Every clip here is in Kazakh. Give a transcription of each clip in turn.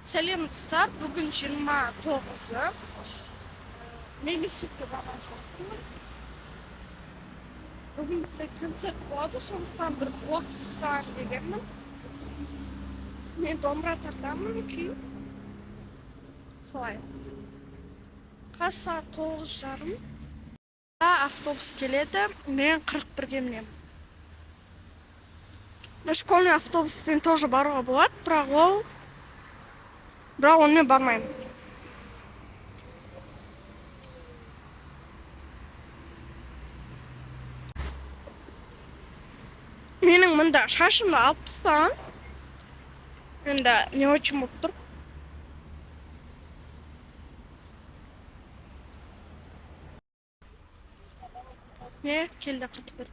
Сәлем, достар! Бүгін 29-ы. Мен мектепке бара жатырмын. Бүгін бізде концерт болады, сондықтан бір влог түсірсем дегенмін. Мен домбыра тартамын, күй. Солай. Қазір сағат 9:30. Автобус келеді, мен 41-ге мінемін. Школьный автобуспен тоже баруға болады, бірақ онымен бармаймын. Менің мында шашымды алып тастаған. Енді не очень болып тұр. Не, келді 41.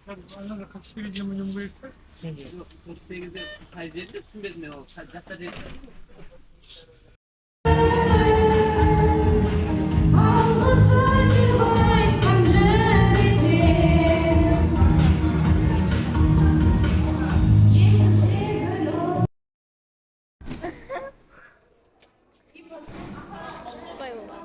Ана 48-ге мінуім керек пе? Жоқ, 48-де қай жерде түсінбедім мен, ол жастар жерде. Пустой болады.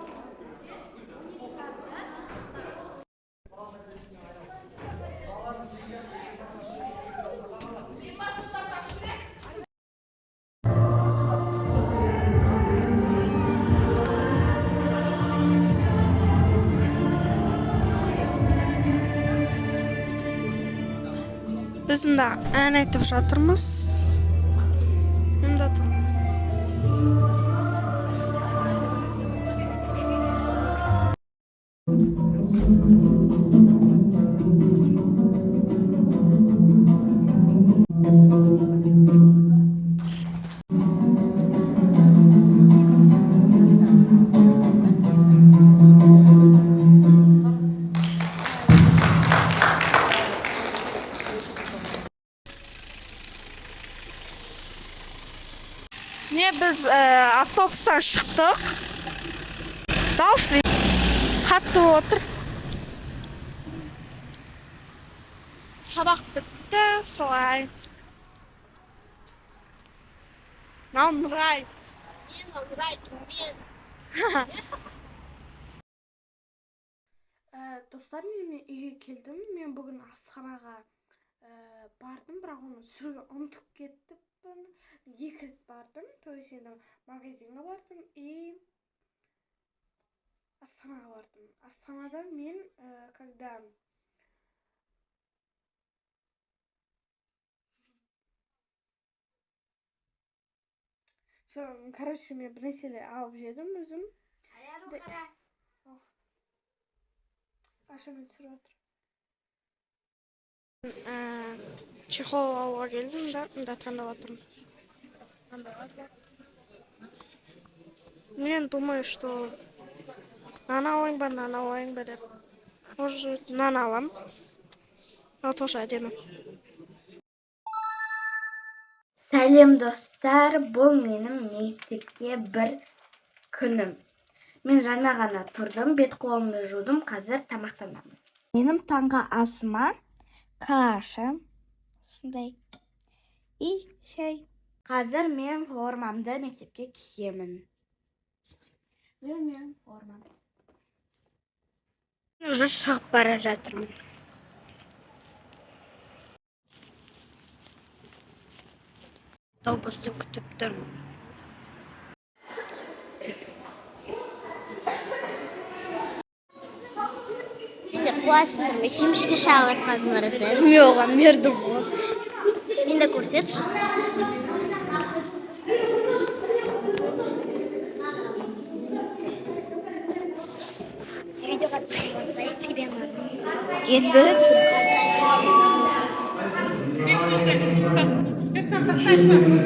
Біз мында ән айтып жатырмыз. Мында тұрмын. Не, біз автобустан шықтық. Дауыс қатты отыр. Сабақ бітті, солай. Мынау Нұрай. Мен Нұрай, мен. Достар, мен үйге келдім. Мен бүгін асханаға бардым, бірақ оны түсіруге ұмытып кеттіппін. Екі рет бардым, то есть енді магазинге бардым и асханаға бардым. Асханада мен когда все, короче, мен бір нәрселер алып жедім өзім. Аяғым қара. Аша, мен түсіріп жатыр. Чехол алуға келдім да, мында таңдап жатырмын. Мен думаю, что мынаны алайын ба, мынаны алайын ба деп. Может, мынаны аламын. Мынау тоже әдемі. Сәлем, достар! Бұл менің мектепте бір күнім. Мен жаңа ғана тұрдым, бет қолымды жудым, қазір тамақтанамын. Менің таңғы асыма каша осындай и шай. Қазір мен формамды мектепке киемін. Бұл менің формам. Уже шығып бара жатырмын. Автобусты күтіп тұрмын. Сендер қуасыңдар ма? Шемішке шағып жатқанын қарасаң. Мен оған бердім ғой. Мен де көрсетші. Видеоға түсіріп алсай, сирена. Енді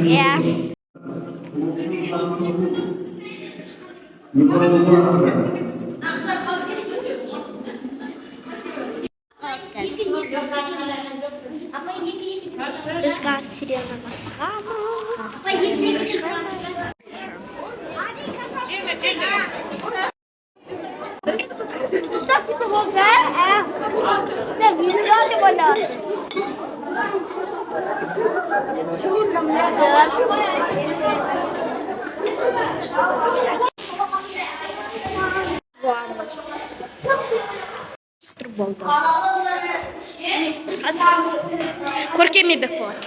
иә. Біз қазір сиренаға шығамыз. Шығамыз. Боламыз. Тұр болды. Қазір Көркем Бекболат.